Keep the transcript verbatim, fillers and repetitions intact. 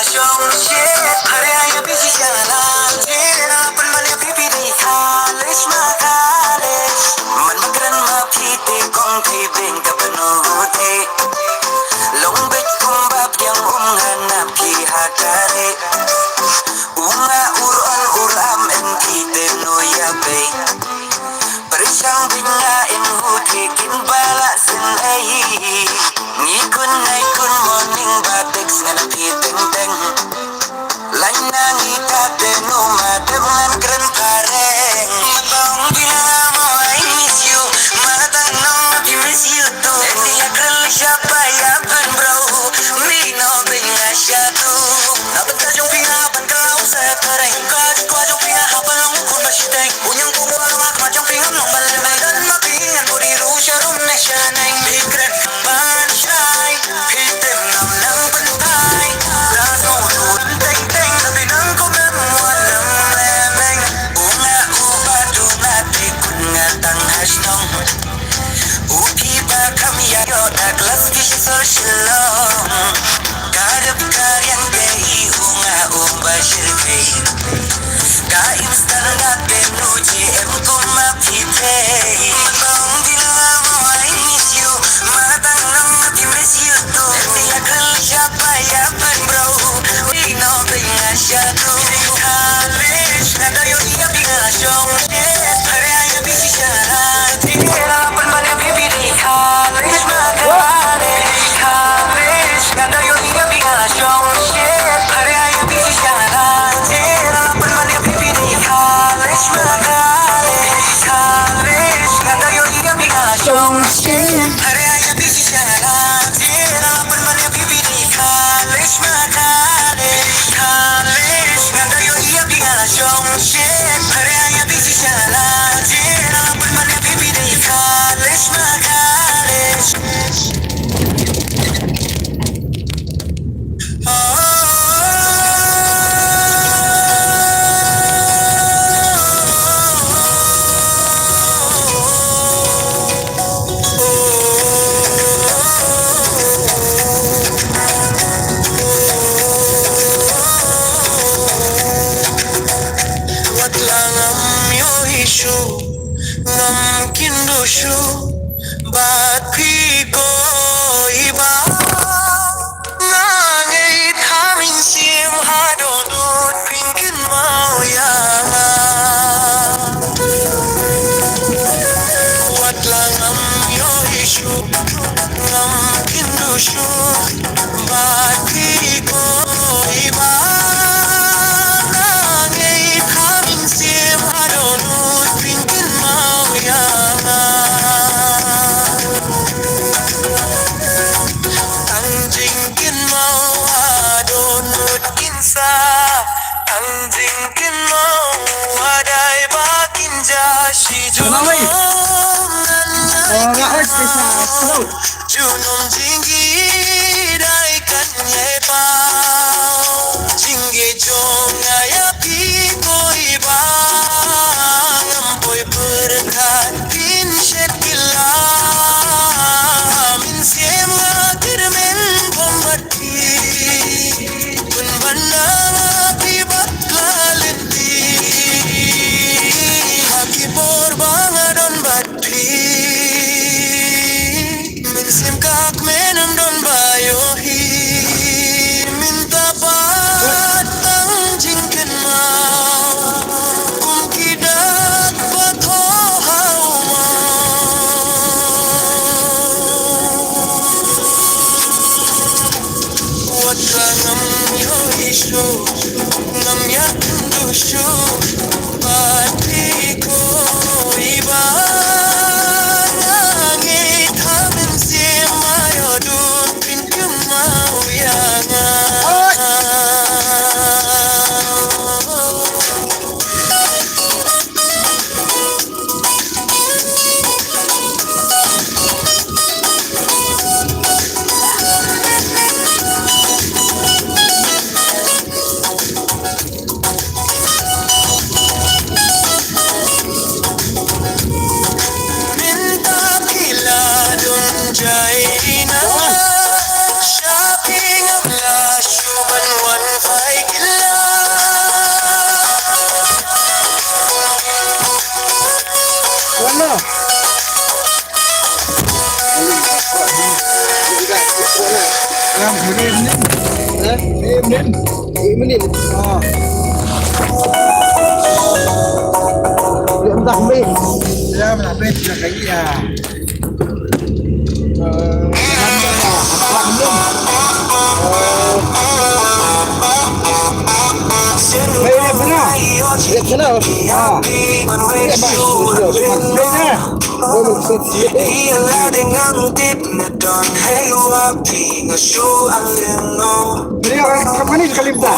Jong shit, hare aya phi shisha na, jira pynban ïa phi phi dei college ma college. Man ba kren ma phi te kong phi beng ka beno te. Long bit kum ba piang um nga na phi ha kare. U nga ur on ur am en phi te no ïa bei. Pyrshang bit nga in hu te kin bala sin ei. Ngi kun nai kun morning ba text ngan phi teng teng. Lain na ngi ta te nu ma te ngan kren pareng. Ma tong phi na mo I miss you. Ma tang nong phi miss you too. Ni ya kren sha pa ya pen bro. Mi no bing nga sha tu. Na ben ka jong phi na ben ka lau sa pareng. Ka kwa jong phi na ha pa long kun ba shi teng. U nyang ku wa ma ma jong phi ngam long ba le me dan ma phi ngan bu di ru sha rum ne sha neng. Phi kren ban shai. Phi tem ngam nang pynthai. Da sngewthuh teng teng da phi nang kumem wan nang lemeng. U nga u ba du nga te kut nga tang ha shnong. U phi ba kham ïa ïoh da klas ki shisha shalom. Ka dep ka riang te i u nga u ba shirkei. Ka im standard te nu ji em kum ma phi te. Ma tong phi na mo I miss you. Ma tang nong phi miss you too. Em ni ya kren sha pa ya pen bro. Ni no bing nga sha tu. College nga da yo ni ya bing nga shong. Hare aya phi shisha na. Tira pynban ïa phi phi dei college ma college. College nga da yo ni ya bing nga shong. Hare aya phi shisha na. Tira pynban ïa phi phi dei college ma college. College nga da yo ni ya bing nga shong. Hare aya phi shisha na. Tira pynban ïa phi phi dei college ma college. College nga da yo ni ya bing nga shong. Shit, hare aya phi shisha na. Tira pynban ïa phi phi dei college ma college. Wat la ngam ïohi shuh, ngam kynduh shuh bad phi ko i bah. Nga ngeit ha mynsiem haduh dud phin kynmaw ïa nga. Wat la ngam ïohi shuh, ngam kynduh shuh bad phi ko i bah. Nga ngeit ha mynsiem haduh dud phin kynmaw ïa nga. Tang jingkynmaw haduh dud kin sa. Tang jingkynmaw hadei ba kin ja shi junom. Ngan kynmaw junom jingkit dei kan ïai paw. Jingkit jong nga ïa phi ko i bah. Ngam poi pyrkhat phin shet kylla. Mynsiem nga kyrmen bom bad phi. Pynban nga phi bakla lynti. Ha ki por ba nga don bad phi. Mynsiem ka kmen ym don ba ïohi. Mynta pat tang jingkynmaw. Kum ki dak ba thoh ha u maw. Wat la ngam ïohi shuh, ngam ïakynduh shuh bad phi ko i bah. Nga ngeit ha mynsiem ma ïoh dud phin kynmaw ïa nga. Evening. Eh? Evening. Evening. Ah. Dia entah meh. Ya, mana meh dia lagi ya. Eh, Baik, ya, benar. Ya, benar. Ah. Ya, baik. Baik, ya. Beliau orang company sekali minta.